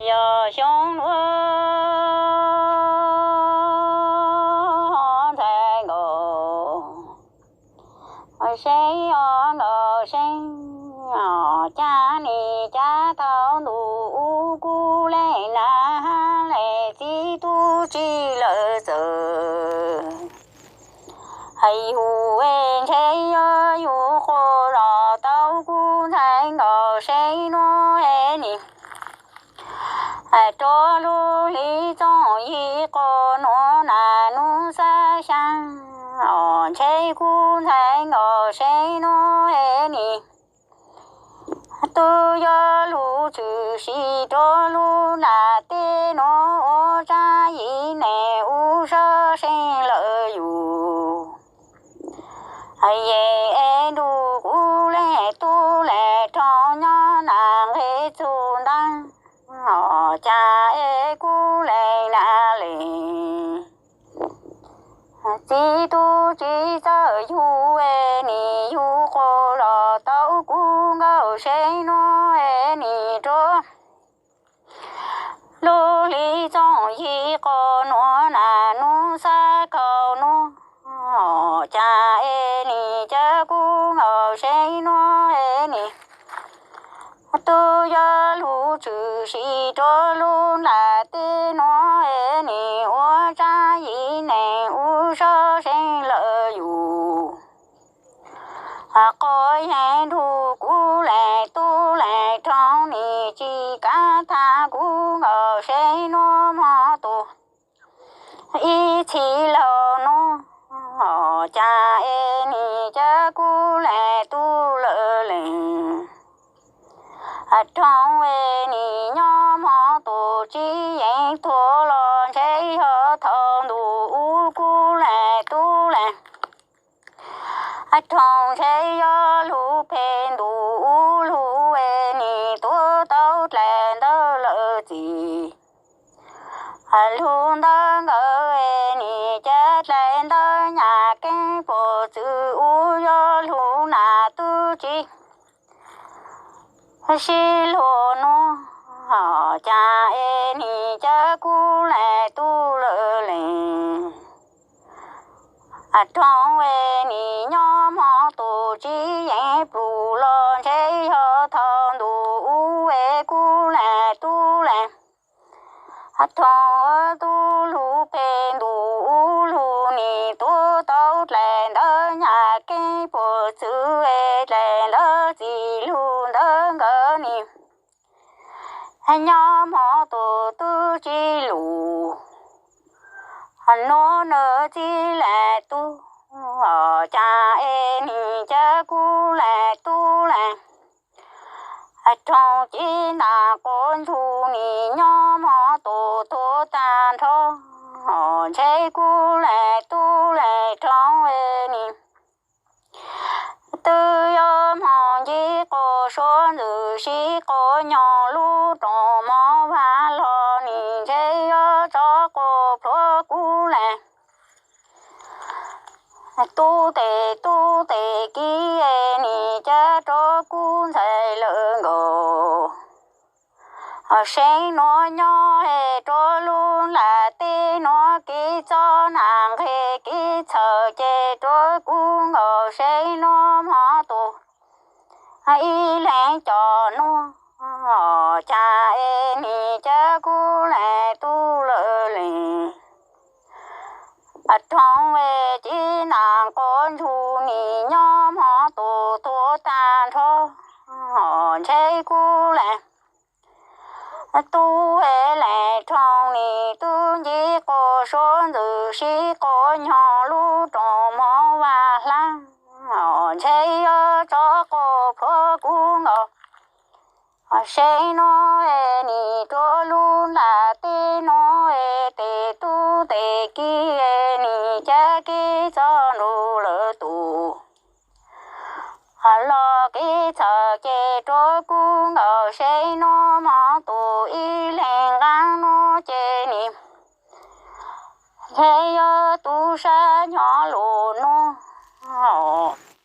Yog xyoo nuav ntxhais nkaus seeb, o nkaus seeb, o cas nim cab tau ntuj ub kub leej nab, leej txiv tub tsi lawm txawm. Hais yus es ntshe yog yus quas los tau kuv ntxhais nkaus seeb nuav es nim rua lub hli txooj yig quas nuav nas nub xab xyaa, o ntshe kuv ntxhais nkaus seeb nuav es nim tub yuav lug tshwm sim rua lub nram teb nuav ua tsab yim neeg ub sab seeb lawm yus. Yeej es nrug kuv leej tub leej rhooj nyob nas nqe txug ntaab, o cas es kuv leej nas leej txiv tub tsi txawj yug es nim yug quas los tau kuv nkaus seeb nuav es nim rua lub hli txooj yig quas nuav nas nub xab kaug nuav, o cas es nim cab kuv nkaus seeb nuav es nim tub yuav lug tshwm sim rua lub nram teb nuav es nim ua tsab yim neeg ub sab seeb lawm yus. Quas yeej nrug kuv leej tub leej rhooj nim tsi kav tag kuv nkaus seeb nuav moog tug ib txhis laug nuav, o cas es nim cab kuv leej tub lawm leej rhooj es nim nyob moog tug tsi yeej tuag los ntshe yog thaum ntuj ub kuv leej tub leej rhooj ntshe yog lug phem ntuj ub lug es nim tuav tau dlaim ntawv lawm txim. Lug ntawv nkawd es nim cab dlaim ntawv nyaj keeb puag txwv ub yuav lug nas tub tsi sib luag nuav, o cas es nim cab kuv leej tub lawm leej rhooj es nim nyob moog tug tsi yeej plug los ntshe yog thaum ntuj ub es kuv leej tub leej rhooj tub lug phem ntuj ub lug nim tuav tau dlaim ntawv nyaj keeb puag txwv es dlaim ntawv txim lug ntawv nkawd nim nyob moog tug tub tsi lug nuav nws txiv leej tub, o cas es nim cab kuv leej tub leej rhooj ci ntaam quas ntsug nim nyob moog tug tuag tag nrho, o ntshe kuv leej tub leej rhooj es nim twb yuav moog nce quas suav ntxwm sib quas nyoog lub rooj mov vaj los nim ntshe yuav tso quas plhuav kuv leej tub tes tub tes kiv es nim cab rua kuv ntxhais lawm nkaus seeb nuav nyob es rua lub nram teb nuav kev txob nas nqeg kev txhawm ces rua kuv nkaus seeb nuav moog tug ib leeg coj nuav, o cas es nim cab kuv leej tub lawm leej rhooj es ci ntaam quas ntsug nim nyob moog tug tuag tag nrho, o ntshe kuv leej tub es leej rhooj nim twb nce quas suav ntxwm sib quas nyoog lub rooj mov vaj hlaab, o ntshe yuav tso quas plhuav kuv nkaus seeb nuav es nim rua lub nram teb nuav es tes tub tes kiv es nim cab kev txob nrug lawv tug los kev txhawm ces rua kuv nkaus seeb nuav moog tug ib leeg nqaab nuav ces nim ntshe yuav tub sab nyob lug nuav